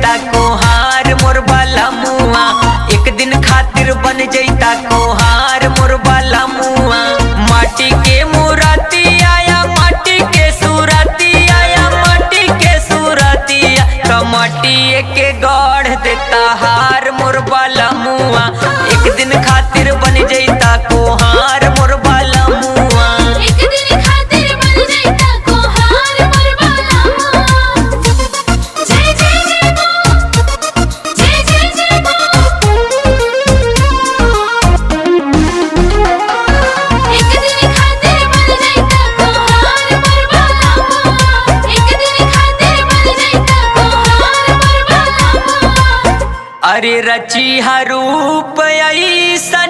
जैता कोहार मोर बाला मुआ, एक दिन खातिर बन जैता कोहार मोर बाला मुआ। माटी के मूरती आया माटी के सूरती आया माटी के सूरतिया, कमाटी के गढ़ देता हार मोर बाला मुआ, एक दिन खातिर बन जैता कोहार मोर बाला मुआ। एक दिन खातिर बन जैता कोहार मोर बाला मुआ। जय जय जय माँ, जय जय जय माँ। एक दिन खातिर बन जैता कोहार मोर बाला मुआ। एक दिन खातिर बन जैता कोहार मोर बाला मुआ। अरे रची रूप ऐसन